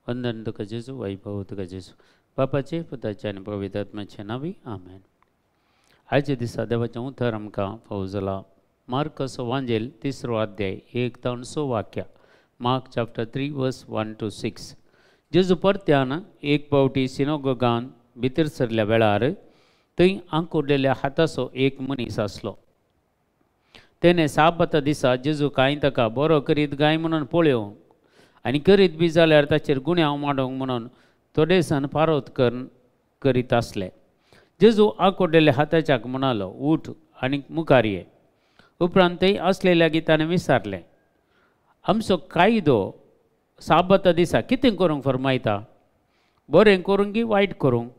वंदन तुका जेजू, वैभव तुका जेजू, बापाचे पुताचे आनी पवित्र आत्म्याचे नांवी आमेन. आयच्या दिसा देवाचें उतर आमकां फावो जाला. मार्कस वांजेल 3 अध्याय 1 ते 6 वाक्या. Mark chapter 3 verse 1 to 6. जेजू परत्यान एक पावटी सिनोगोगान भितर सरल्या वेळार थंय आंकुडलेल्या हाताचो एक मनीस आसलो. तेणें साबाता दिसा जेजू कांय ताका बरो करीत गाय म्हणून पळोवंक आनी करीत बी जाल्यार ताचेर गुन्यांव मांडूंक म्हणून थोडेसान पारोत करीत आसले. जेजू आंकुडलेल्या हाताच्याक म्हणालो, उठ आनी मुखार ये. उपरांत थंय आसलेल्या ताणें विचारलें, आमचो कायदो साबाता दिसा कितें करूंक फरमायता, बरें करूंक की वायट करूंक,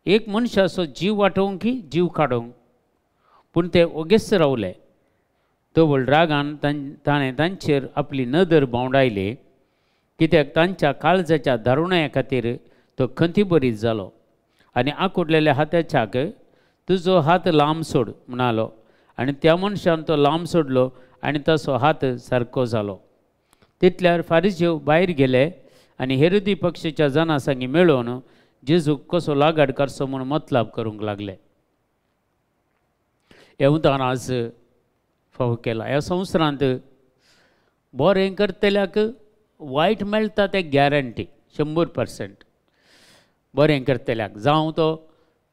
एक मनशाचो जीव वाटोवंक की जीव काडूंक? पूण ते ओगेच रावले. तवळ रागान ताणें तांचेर आपली नदर भोंवडायली, कित्याक तांच्या काळजाच्या दारुण्या खातीर तो खंती बरीत जालो आनी आकुडलेल्या हाताच्याक तुजो हात लांब सोड म्हणालो. आनी त्या मनशान तो लांब सोडलो आनी ताचो हात सारको जालो. तितल्यार फारिजेव भायर गेले आनी हेरोदी पक्षीच्या जाणां सांगी मेळोवन जेजूक कसो लागाड करचो म्हूण मतलाब करूंक लागले. हें उदाहरण आज फावो केला. ह्या संवसारांत बरें करतल्याक वायट मेळटा तें गॅरंटी 100%. बरें करतल्याक, जावं तो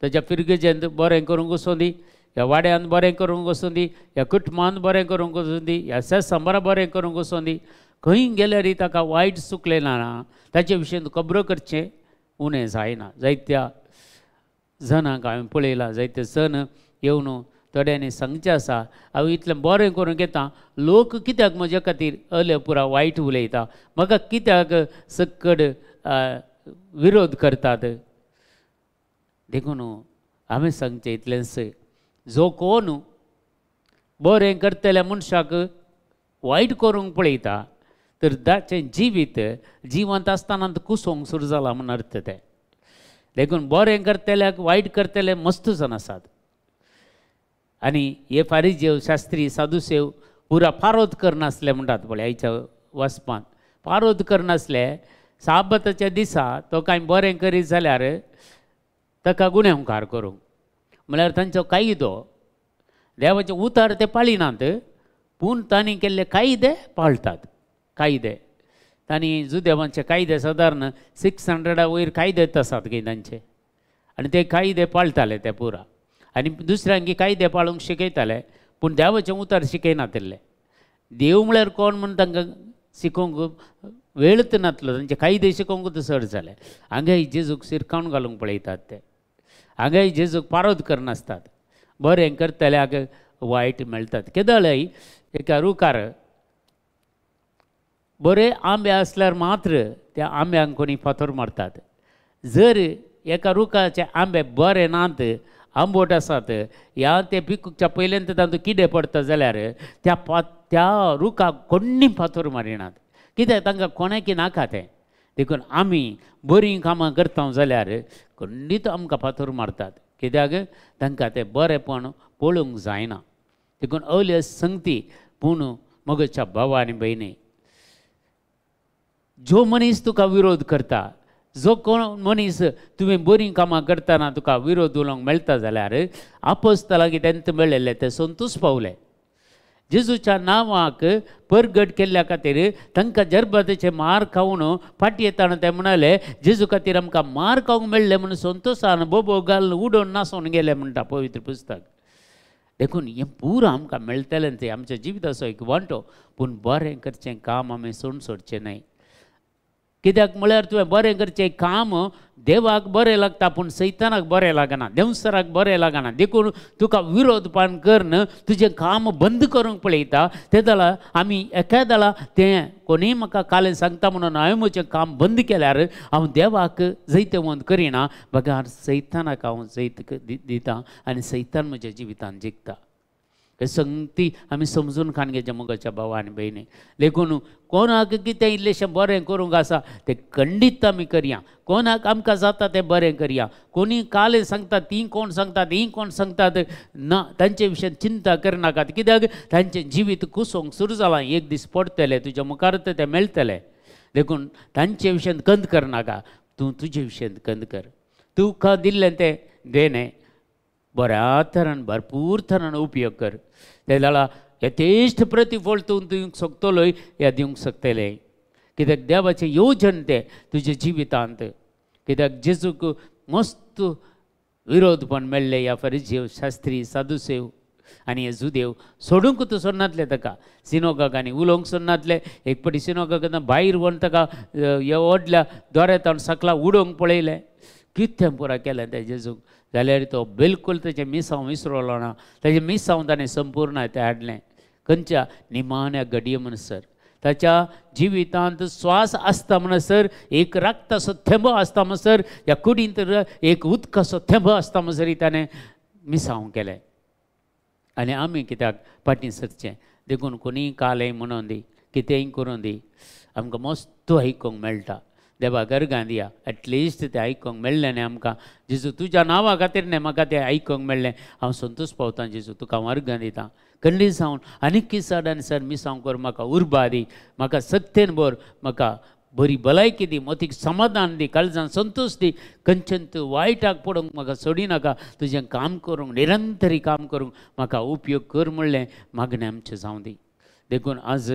ताच्या फिरगेजेंत बरें करूंक वचूं दी, ह्या वाड्यांत बरें करूंक वचूं दी, ह्या कुटुंबांत बरें करूंक वचूं दी, ह्या सेसंबरा बरें करूंक वचूं दी, खंय गेल्यार ताका वायट चुकलें ना, ताचे विशीं खबरो करचें उणें जायना. जायत्या जणांक हांवें पळयलां, जायते जण येवन थोड्यांनी सांगचें आसा, हांव इतलें बरें करूंक येता, लोक कित्याक म्हज्या खातीर अले पुरा वायट उलयता, म्हाका कित्याक सक्कड विरोध करतात? देखून हांवें सांगचें इतलेंच, जो कोण बरें करतल्या मनशाक वायट करूंक पळयता तर ताचें जिवीत जिवंत आसतना कुसोवंक सुरू जालां म्हूण अर्थ तें. देखून बरें करतल्याक वायट करतले मस्त जाण आसात. आनी हे फारिजेव, शास्त्री, साधुसेव पुरा पारोत करनासले म्हणटात पळय आयच्या वाचपांत, पारोत करनासले. साबाताच्या दिसा तो कांय बरें करीत जाल्यार ताका गुन्यांवकार करूंक, म्हळ्यार तांचो कायदो, देवाचें उतार ते पाळिनात, पूण तांणी केल्ले कायदे पाळटात. कायदे तांणी जुदेवांचे कायदे सादारण 600 वयर कायदे आसात खंय तांचे, आनी ते कायदे पाळटाले ते पुरा, आनी दुसऱ्यांकी कायदे पाळूंक शिकयताले, पूण देवाचें उतार शिकयनातिल्ले. देव म्हळ्यार कोण म्हूण तांकां शिकोवंक वेळच नातलो, तांचे कायदे शिकोवंक चड जाले. हांगाय जेजूक शिरकावन घालूंक पळयतात ते, हांगाय जेजूक पारोत करनासतात. बरें करतल्याक वायट मेळटात. केदळय एका रुखार बरे आंबे आसल्यार मात्र त्या आंब्यांक कोणी फातर मारतात. जर एका रुखाचे आंबे बरे नात, आंबोट आसात, ह्या ते पिकच्या पयल्यान तातूंत किडे पडटा जाल्यार त्या रुखाक कोण्णी फातर मारिनात, कित्याक तांकां कोणाकी नाका तें. देखून आमी बरीं कामां करता जाल्यार खंडीत आमकां फातर मारतात, कित्याक तांकां तें बरेंपण पळोवंक जायना. देखून अवल्यो संगती. पूण मगच्या भावा आनी भयणी, जो मनीस तुका विरोध करता, जो कोण मनीस तुवें बरीं कामां करतना तुका विरोध उलोवंक मेळटा जाल्यार आपोस्ता लागीं तेंत मेळिल्ले ते संतोश पावले. जेजूच्या नांवाक परगट केल्ल्या खातीर तांकां जरबातेचे मार खावन फाटी येताना ते म्हणाले, जेजू खातीर आमकां मार खावंक मेळ्ळें म्हणून संतोशान बोबो घालून उडोवन नासोवन गेले म्हणटा पवित्र पुस्तक. देखून हें पुरो आमकां मेळटलें तें आमच्या जिविताचो एक वांटो. पूण बरें करचें काम आमी सोडून सोडचें न्हय, कित्याक म्हळ्यार तुवें बरें करचें काम देवाक बरें लागता, पूण सैतानाक बरें लागना, देंवसराक बरें लागना. देखून तुका विरोधपान करून तुजें काम बंद करूंक पळयता. ते जाल्यार आमी एकादाळा तें कोणीय म्हाका कालें सांगता म्हणून हांवें म्हजें काम बंद केल्यार हांव देवाक जैतवंत करिना, बगार सैतानाक हांव जैत दिता आनी सैतान म्हज्या जिवितान जिखता. हे संगती आमी समजून खाण घेवचें मोगाच्या भावा आनी भयणी. देखून कोणाक कितें इल्लेशें बरें करूंक आसा तें खंडीत आमी करया, कोणाक आमकां जाता तें बरें करया. कोणी कालें सांगता, तीं कोण सांगतात, हीं कोण सांगतात ना, तांचे विशयान चिंता करनाकात, कित्याक तांचें जिवीत कुसोवंक सुरू जालां. एक दीस पडटलें तुज्या मुखार तें मेळटलें. देखून तांचे विशयांत कंद करनाका, तूं तुजे विशयांत कंद कर. तुका दिल्लें तें देणें बऱ्या तरान भरपूर तरान उपयोग कर. ते जाल्यार यथेश्ट प्रतिफळ तूं दिवंक शकतलोय या दिवंक शकतलें. कित्याक देवाचें योजन तें तुज्या जिवितांत. कित्याक जेजूक मस्त विरोध पण मेळ्ळे ह्या फरिजेव शास्त्री साधुसेव आनी हे जुदेव सोडूंक तूं सोडनातले ताका. सिनोगाक आनी उलोवंक सोडनातले. एक पटी सिनोगाक भायर व्हरून ताका ह्या व्हडल्या दोऱ्यांत सकला उडोवंक पळयलें. कितें पुरा केलें तें जेजूक. जाल्यार तो बिलकूल तेजें मिसांव विसरलो ना. तेजें मिसांव ताणें संपूर्ण तें हाडलें. खंयच्या निमाण्या घडये म्हणसर ताच्या जिवितांत स्वास आसता म्हणसर, एक रक्ताचो थेंबो आसता म्हणसर, ह्या कुडींत एक उदकाचो थेंबो आसता म्हणसर ताणें मिसांव केलें. आनी आमी कित्याक फाटीं सरचें? देखून कोणीय कालय म्हणून दी, कितेंय करूं दी, आमकां मस्त आयकूंक मेळटा. देवा गर्गां दिया एटलिस्ट तें आयकूंक मेळ्ळें न्ही आमकां. जेजू तुज्या नांवा खातीर न्ही म्हाका तें आयकूंक मेळ्ळें, हांव संतोश पावतां जेजू, तुका हांव अर्गां दितां. खंडीत जावन आनीक चड आनी चड मिसांव कर, म्हाका उर्बा दी, म्हाका सक्तेन भर, म्हाका बरी भलायकी दी, मतीक समाधान दी, काळजान संतोश दी. खंयच्यान तूं वायटाक पडूंक म्हाका सोडिनाका. तुजें काम करूंक निरंतरी काम करूंक म्हाका उपयोग कर म्हणलें मागणें आमचें जावं दी. देखून आज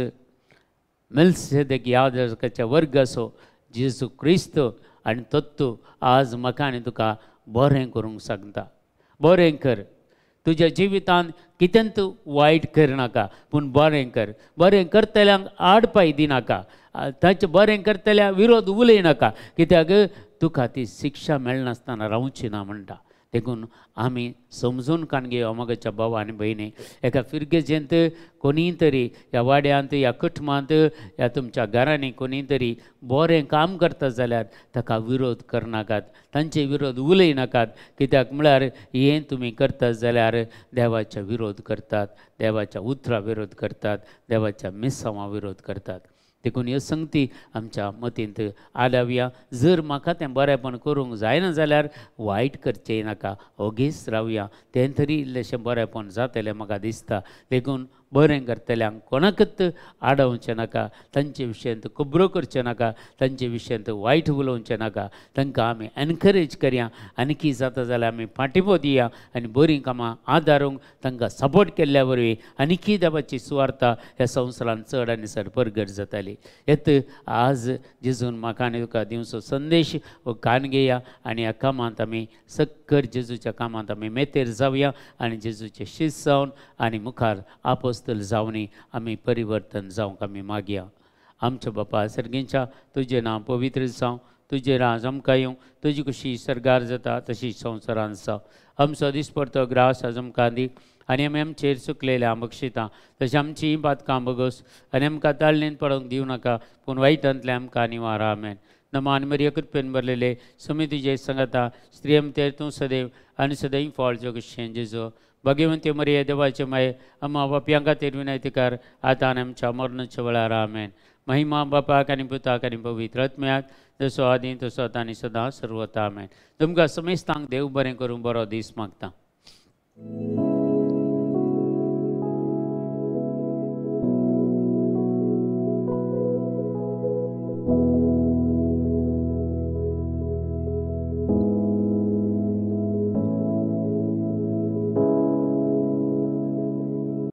मेल्सेदेक यादकाच्या वर्गाचो जेजू क्रिस्त आनी तत्व आज म्हाका आनी तुका बरें करूंक सांगता. बरें कर तुज्या जिवितांत, कितें तूं वायट करनाका पूण बरें कर. बरें करतल्यांक आडपाय दिनाका, ताचें बरें करतल्या विरोध उलयनाका, कित्याक तुका ती शिक्षा मेळनासतना रावची ना म्हणटा. देखून आमी समजून काण घेवया मोगाच्या भाव आनी भयणी. एका फिरगेजेंत कोणीय तरी ह्या वाड्यांत ह्या कुटुंबांत ह्या तुमच्या घरांनी कोणीय तरी बरें काम करता जाल्यार ताका विरोध करनाकात, तांचे विरोध उलयनाकात. कित्याक म्हळ्यार हें तुमी करता जाल्यार देवाच्या विरोध करतात, देवाच्या उतरा विरोध करतात, देवाच्या मिसांवा विरोध करतात. देखून ह्यो संगती आमच्या मतींत आडावया. जर म्हाका तें बरेंपण करूंक जायना जाल्यार वायट करचें नाका, ओगीच रावया, तें तरी इल्लेशें बरेंपण जातलें म्हाका दिसता. देखून बरें करतल्यांक कोणाकच आडावचें नाका, तांचे विशयांत खबरो करचें नाका, तांचे विशयांत वायट उलोवचें नाका. तांकां आमी एनकरेज करया आनी जाता जाल्यार आमी फाटिबो दिया आनी बरीं कामां आदारूंक तांकां सपोर्ट केल्ल्या वरवीं आनीकी देवाची सुवार्ता ह्या संवसारांत चड आनी चड परगट जाताली. येत आज जेजून म्हाका आनी तुका दिवचो संदेश हो कान घेया आनी ह्या कामांत आमी सक्कर जेजूच्या कामांत आमी मेतेर जावया आनी जेजूचे शीस जावन आनी मुखार आपोस्तल जावनी आमी परिवर्तन जावंक आमी मागया. आमच्या बापा सर्गींच्या तुजें नांव पवित्र जावं, तुजें राज आमकां येवं, तुजी खुशी सर्गार जाता तशी संवसारांत जावं. आमचो दिसपडतो ग्रास आज आमकां दी आनी आमी आमचेर चुकलेल्या बक्षितां तशें आमची पातकां बगोस आनी आमकां ताळणेन पडोवंक दिवं नाका पूण वायटांतलें आमकां निवार. आमेन. नमान मरिया कृपेन भरलेले सुमी तुजे सांगता, स्त्रियम तेर तूं सदैव आनी सदैव फळ जोगशें जेजो. भगवंती मरिया देवाचे माये अम्मा बापयां खातीर विनंती कर आतां आनी आमच्या मरणाच्या वेळार. आमेन. महिमा बापाक आनी पुताक आनी पवित्र आत्म्याक, जसो आदी तसो आतां आनी सदां सर्वता. आमेन. तुमकां समेस्तांक देव बरें करूं, बरो दीस मागता.